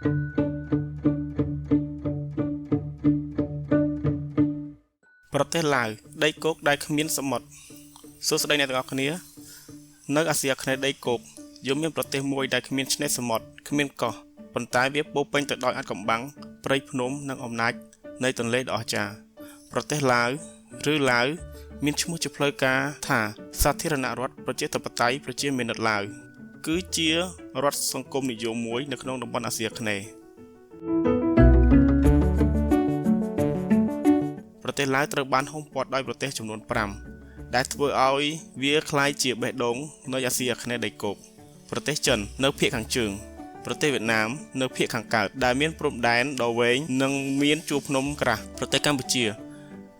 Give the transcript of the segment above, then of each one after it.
ប្រទេសឡាវដីគោកដែលគ្មានសមុទ្រសួស្តីអ្នកទាំងអស់គ្នានៅអាស៊ីអាគ្នេយ៍ដីគោកយើងមានប្រទេសមួយដែលគ្មានឆ្នេរសមុទ្រគ្មានកោះប៉ុន្តែវាពោពេញទៅដោយអាថ៌កំបាំងព្រៃភ្នំនិងអំណាចនៃទន្លេដ៏អស្ចារ្យប្រទេសឡាវឬឡាវមានឈ្មោះជាផ្លូវការថាសាធារណរដ្ឋប្រជាធិបតេយ្យប្រជាមានិតឡាវគឺជារដ្ឋសង្គមនិយមមួយនៅក្នុងតំបន់អាស៊ីអាគ្នេយ៍ប្រទេសឡាវត្រូវបានហ៊ុមព័ទ្ធដោយប្រទេសចំនួន5ដែលធ្វើឲ្យវាក្លាយជាបេះដូងនៃអាស៊ីអាគ្នេយ៍ដីគោកប្រទេសចិននៅភាគខាងជើងប្រទេសវៀតណាមនៅភាគខាងកើតដែលមានព្រំដែនដ៏វែងនិងមានជួរភ្នំក្រាស់ប្រទេសកម្ពុជា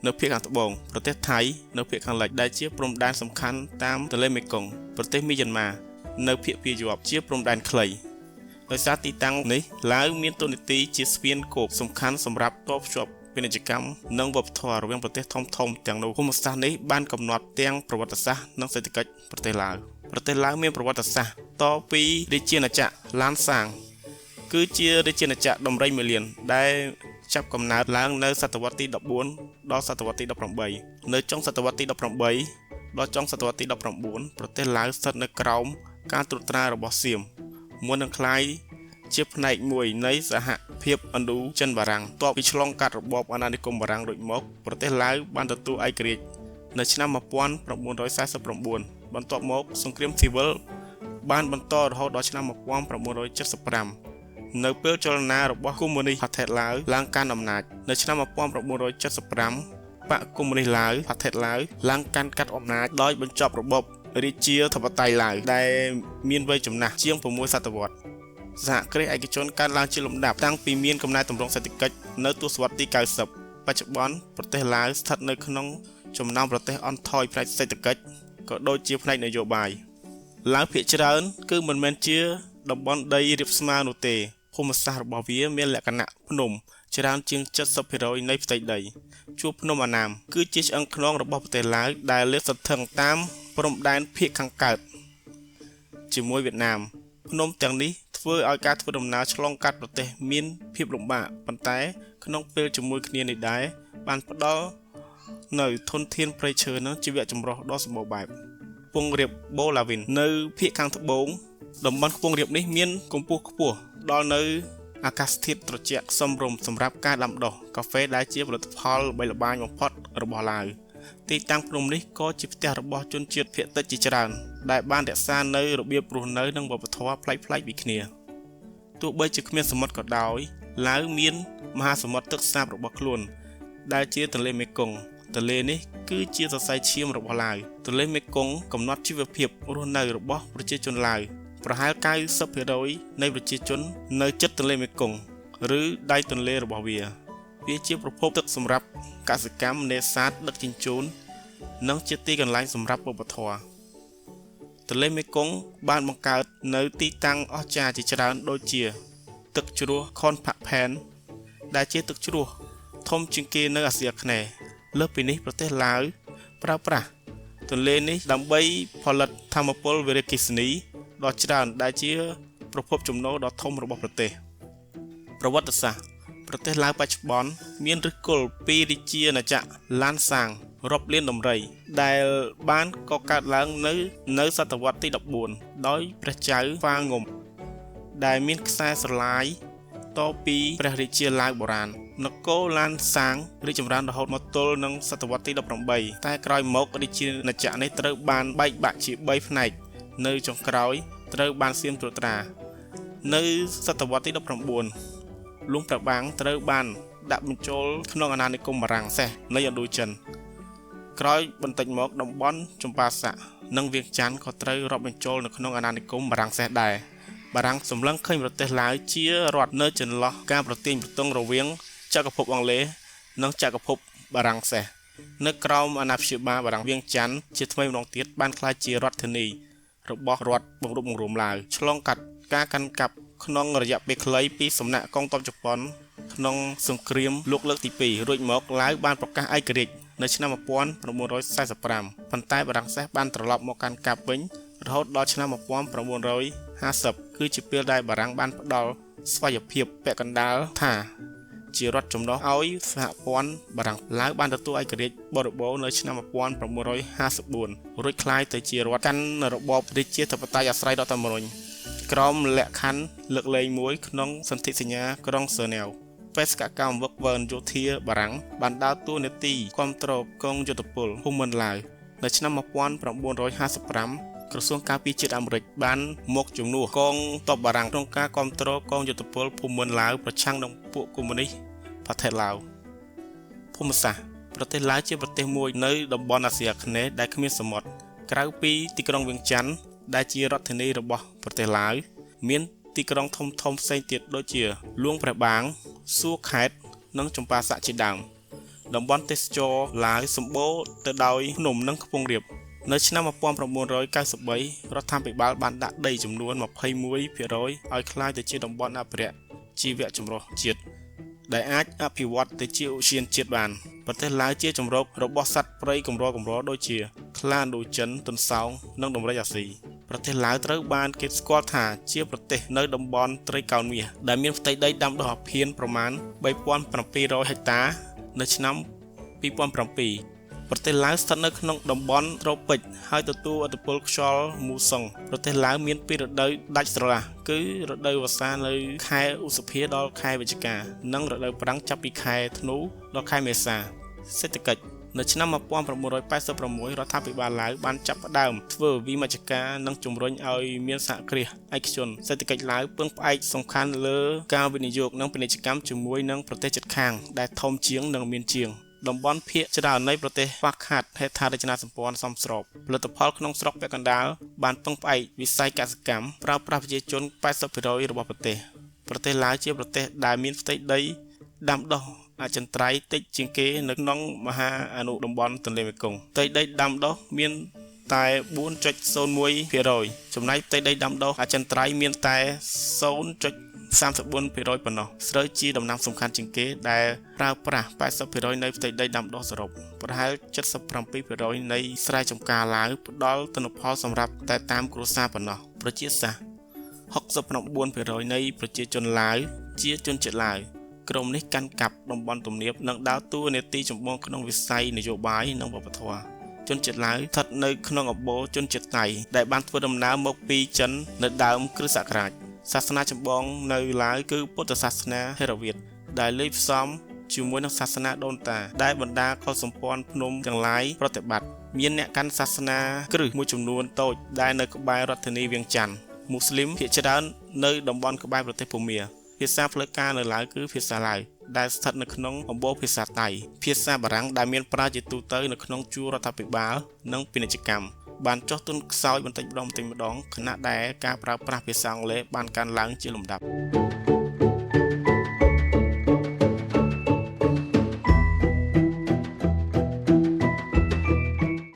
នៅភាគខាងត្បូងប្រទេសថៃនៅភាគខាងលិចដែលជាព្រំដែនសំខាន់តាមទន្លេមេគង្គប្រទេសមីយ៉ាន់ម៉ានៅភាគពាយ័ព្យជាព្រំដែនខ្លីដោយសារទីតាំងនេះឡាវមានតួនាទីជាស្ពានគោកសំខាន់សម្រាប់តភ្ជាប់ពាណិជ្ជកម្មនិងវប្បធម៌រវាងប្រទេសធំៗទាំងនោះភូមិសាស្ត្រនេះបានកំណត់ទាំងប្រវត្តិសាស្ត្រនិងសេដ្ឋកិច្ចប្រទេសឡាវប្រទេសឡាវមានប្រវត្តិសាស្ត្រតពីរាជាណាចក្រឡានសាងគឺជារាជាណាចក្រដំរីមួយលានដែលចាប់កំណើតឡើងនៅសតវត្សទី14ដល់សតវត្សទី18នៅចុងសតវត្សទី18ដល់ចុងសតវត្សទី19ប្រទេសឡាវស្ថិតនៅក្រោមការត្រួតត្រារបស់សៀមមុននឹងក្លាយជាផ្នែកមួយនៃសហភាពឥណ្ឌូចិនបារាំងតបពីឆ្លងកាត់របបអាណានិគមបារាំងរួចមកប្រទេសឡាវបានទទួលឯករាជ្យនៅឆ្នាំ1949បន្ទាប់មកសង្គ្រាមស៊ីវិលបានបន្តរហូតដល់ឆ្នាំ1975នៅពេលចលនារបស់កុម្មុយនីសផាថេតឡាវឡើងកាន់អំណាចនៅឆ្នាំ1975បក្សកុម្មុយនីសឡាវផាថេតឡាវឡើងកាន់កាត់អំណាចដោយបញ្ចប់របបរាជាធិបតេយ្យឡាវដែលមានវ័យចំណាស់ជាង6សតវត្សសហគ្រាសឯកជនកើនឡើងជាលំដាប់តាំងពីមានកំណែទម្រង់សេដ្ឋកិច្ចនៅទសវត្សទី90បច្ចុប្បន្នប្រទេសឡាវស្ថិតនៅក្នុងចំណោមប្រទេសអន់ថយផ្នែកសេដ្ឋកិច្ចក៏ដូចជាផ្នែកនយោបាយឡាវភាគច្រើនគឺមិនមែនជាតំបន់ដីរាបស្មើនោះទេភូមិសាស្ត្ររបស់វាមានលក្ខណៈភ្នំច្រើនជាង 70% នៃផ្ទៃដីជួរភ្នំអាណាមគឺជាឆ្អឹងខ្នងរបស់ប្រទេសឡាវដែលលាតសន្ធឹងតាមព្រំដែនភាគខាងកើតជាមួយវៀតណាមភ្នំទាំងនេះធ្វើឲ្យការធ្វើដំណើរឆ្លងកាត់ប្រទេសមានភាពលំបាកប៉ុន្តែក្នុងពេលជាមួយគ្នានេះដែរបានផ្ដល់នៅធនធានព្រៃឈើនិងជីវៈចម្រុះដ៏សម្បូរបែបខ្ពង់រាបបូឡាវីននៅភាគខាងត្បូងតំបន់ខ្ពង់រាបនេះមានកម្ពស់ខ្ពស់ដល់នៅអាកាសធាតុត្រជាក់សមរម្យសម្រាប់ការដាំដុះកាហ្វេដែលជាផលិតផលល្បីល្បាញបំផុតរបស់ឡាវទីតាំងភ្នំនេះក៏ជាផ្ទះរបស់ជនជាតិភាគតិចជាច្រើនដែលបានរក្សានៅរបៀបរស់នៅនិងវប្បធម៌ប្លែកៗពីគ្នាទោះបីជាគ្មានសមុទ្រក៏ដោយឡាវមានមហាសមុទ្រទឹកសាបរបស់ខ្លួនដែលជាទន្លេមេគង្គទន្លេនេះគឺជាសរសៃឈាមរបស់ឡាវទន្លេមេគង្គកំណត់ជីវភាពរស់នៅរបស់ប្រជាជនឡាវប្រហែល 90% នៃប្រជាជននៅជិតទន្លេមេគង្គឬដៃទន្លេរបស់វាវាជាប្រភពទឹកសម្រាប់កសិកម្មនេសាទដឹកជញ្ជូននិងជាទីកន្លែងសម្រាប់វប្បធម៌ទន្លេមេគង្គបានបង្កើតនៅទីតាំងអស្ចារ្យជាច្រើនដូចជាទឹកជ្រោះខនផាក់ផែនដែលជាទឹកជ្រោះធំជាងគេនៅអាស៊ីអាគ្នេយ៍លើសពីនេះប្រទេសឡាវប្រើប្រាស់ទន្លេនេះដើម្បីផលិតថាមពលវារីអគ្គិសនីដ៏ច្រើនដែលជាប្រភពចំណូលដ៏ធំរបស់ប្រទេសប្រវត្តិសាស្ត្រប្រទេសឡាវបច្ចុប្បន្នមានឫសគល់ពីរាជាណាចក្រឡានសាងរាប់លានដំរីដែលបានកកើតឡើងនៅសតវត្សទី14ដោយព្រះចៅហ្វាងុំដែលមានខ្សែស្រឡាយតពីព្រះរាជាឡាវបុរាណនគរឡានសាងរីកចម្រើនរហូតមកទល់នឹងសតវត្សទី18តែក្រោយមករាជាណាចក្រនេះត្រូវបានបែកបាក់ជា3ផ្នែកនៅចុងក្រោយត្រូវបានសៀមត្រួតត្រានៅសតវត្សទី19លួងព្រះបាំងត្រូវបានដាក់បញ្ចូលក្នុងអាណានិគមបារាំងសេះនៃឥណ្ឌូចិនក្រោយបន្តិចមកតំបន់ចម្ប៉ាសាក់និងវៀងច័ន្ទក៏ត្រូវរាប់បញ្ចូលនៅក្នុងអាណានិគមបារាំងសេះដែរបារាំងសម្លឹងឃើញប្រទេសឡាវជារដ្ឋនៅចន្លោះការប្រទាញប្រទង់រវាងចក្រភពអង់គ្លេសនិងចក្រភពបារាំងសេះនៅក្រោមអាណាព្យាបាលបារាំងវៀងច័ន្ទជាថ្មីម្ដងទៀតបានក្លាយជារដ្ឋធានីរបស់រដ្ឋបង្រួបបង្រួមឡាវឆ្លងកាត់ការកាន់កាប់ក្នុងរយៈពេលខ្លីពីសំណាក់កងទ័ពជប៉ុនក្នុងសង្គ្រាមលោកលើកទី2រួចមកឡាវបានប្រកាសឯករាជ្យនៅឆ្នាំ1945ប៉ុន្តែបារាំងសេះបានត្រឡប់មកកាន់កាប់វិញរហូតដល់ឆ្នាំ1950គឺជាពេលដែលបារាំងបានផ្ដល់ ស្វ័យភាពពាក់កណ្ដាលថាជារដ្ឋចំណុះឲ្យសហព័ន្ធបារាំងឡាវបានទទួលឯករាជ្យបរិបូរណ៍នៅឆ្នាំ1954រួចក្លាយទៅជារដ្ឋកាន់របបរាជាធិបតេយ្យអាស្រ័យរដ្ឋធម្មនុញ្ញក្រោមលក្ខខណ្ឌលើកលែងមួយក្នុងសន្ធិសញ្ញាក្រុងហ្សឺណែវបេសកកម្មវឹកវើយោធាបារាំងបានដើរតួនាទីគ្រប់គ្រងកងយោធពលភូមិន្ទឡាវនៅឆ្នាំ1955ក្រសួងការពារជាតិអាមេរិកបានមកជំនួសកងទ័ពបារាំងក្នុងការគ្រប់គ្រងកងយោធពលភូមិន្ទឡាវប្រឆាំងនឹងពួកកុម្មុយនីសប្រទេសឡាវភូមិសាស្ត្រប្រទេសឡាវជាប្រទេសមួយនៅតំបន់អាស៊ីអាគ្នេយ៍ដែលគ្មានសមុទ្រក្រៅពីទីក្រុងវៀងច័ន្ទដែលជារដ្ឋធានីរបស់ប្រទេសឡាវមានទីក្រុងធំៗផ្សេងទៀតដូចជាលួងព្រះបាងសួខេតនិងចម្ប៉ាសាក់ជាដើមតំបន់ទេសចរឡាវសម្បូរទៅដោយភ្នំនិងខ្ពង់រាបនៅឆ្នាំ1993រដ្ឋាភិបាលបានដាក់ដីចំនួន21%ឲ្យក្លាយទៅជាតំបន់អភិរក្សជីវចម្រុះជាតិដែលអាចអភិវឌ្ឍទៅជាឧទ្យានជាតិបានប្រទេសឡាវជាជម្រករបស់សត្វព្រៃកម្រៗដូចជាខ្លាឥណ្ឌូចិនទន្សោងនិងដំរីអាស៊ីប្រទេសឡាវត្រូវបានគេស្គាល់ថាជាប្រទេសនៅតំបន់ត្រីកោណមាសដែលមានផ្ទៃដីដាំដុះអាភៀនប្រមាណ3700ហិកតានៅឆ្នាំ2007ប្រទេសឡាវស្ថិតនៅក្នុងតំបន់ត្រូពិចហើយទទួលឥទ្ធិពលខ្យល់មូសុងប្រទេសឡាវមានពីររដូវដាច់ស្រឡះគឺរដូវវស្សានៅខែឧសភាដល់ខែវិច្ឆិកានិងរដូវប្រាំងចាប់ពីខែធ្នូដល់ខែមេសាសេដ្ឋកិច្ចនៅឆ្នាំ1986រដ្ឋាភិបាលឡាវបានចាប់ផ្ដើមធ្វើវិមជ្ឈការនិងជំរុញឲ្យមានសហគ្រាសឯកជនសេដ្ឋកិច្ចឡាវពឹងផ្អែកសំខាន់លើការវិនិយោគនិងពាណិជ្ជកម្មជាមួយនឹងប្រទេសជិតខាងដែលធំជាងនិងមានជាងតំបន់ភាគច្រើននៃប្រទេសខ្វះខាតហេដ្ឋារចនាសម្ព័ន្ធសមស្របផលិតផលក្នុងស្រុកពាក់កណ្ដាលបានពឹងផ្អែកវិស័យកសិកម្មប្រើប្រាស់ប្រជាជន 80% របស់ប្រទេសប្រទេសឡាវជាប្រទេសដែលមានផ្ទៃដីដាំដុះអចិន្ត្រៃយ៍តិចជាងគេនៅក្នុងមហាអនុតំបន់ទន្លេមេគង្គផ្ទៃដីដាំដុះមានតែ 4.01% ចំណែកផ្ទៃដីដាំដុះអចិន្ត្រៃយ៍មានតែ 0.34% ប៉ុណ្ណោះស្រូវជាដំណាំសំខាន់ជាងគេដែលប្រើប្រាស់ 80% នៃផ្ទៃដីដាំដុះសរុបប្រហែល 77% នៃស្រែចម្ការឡាវផ្ដល់ទិន្នផលសម្រាប់តែតាមគ្រួសារប៉ុណ្ណោះប្រជាសាស្ត្រ 69% នៃប្រជាជនឡាវជាជនជាតិឡាវក្រុមនេះកាន់កាប់តំបន់ទំនាបនិងដើរតួនាទីចម្បងក្នុងវិស័យនយោបាយនិងវប្បធម៌ជនជាតិឡាវស្ថិតនៅក្នុងអំបូរជនជាតិថៃដែលបានធ្វើដំណើរមកពីចិននៅដើមគ្រិស្តសករាជសាសនាចម្បងនៅឡាវគឺពុទ្ធសាសនាថេរវាទដែលលាយផ្សំជាមួយនឹងសាសនាដូនតាដែលបណ្ដាកុលសម្ព័ន្ធភ្នំទាំងឡាយប្រតិបត្តិមានអ្នកកាន់សាសនាគ្រឹះមួយចំនួនតូចដែលនៅក្បែររដ្ឋធានីវៀងច័ន្ទមូស្លីមភាគច្រើននៅតំបន់ក្បែរប្រទេសភូមាភាសាផ្លូវការនៅឡាវគឺភាសាឡាវដែលស្ថិតនៅក្នុងអំបូរភាសាថៃភាសាបារាំងដែលមានប្រើជាទូទៅនៅក្នុងជួររដ្ឋាភិបាលនិងពាណិជ្ជកម្មបានចុះទន់ខ្សោយបន្តិចម្ដងខណៈដែលការប្រើប្រាស់ភាសាអង់គ្លេសបានកើនឡើងជាលំដាប់។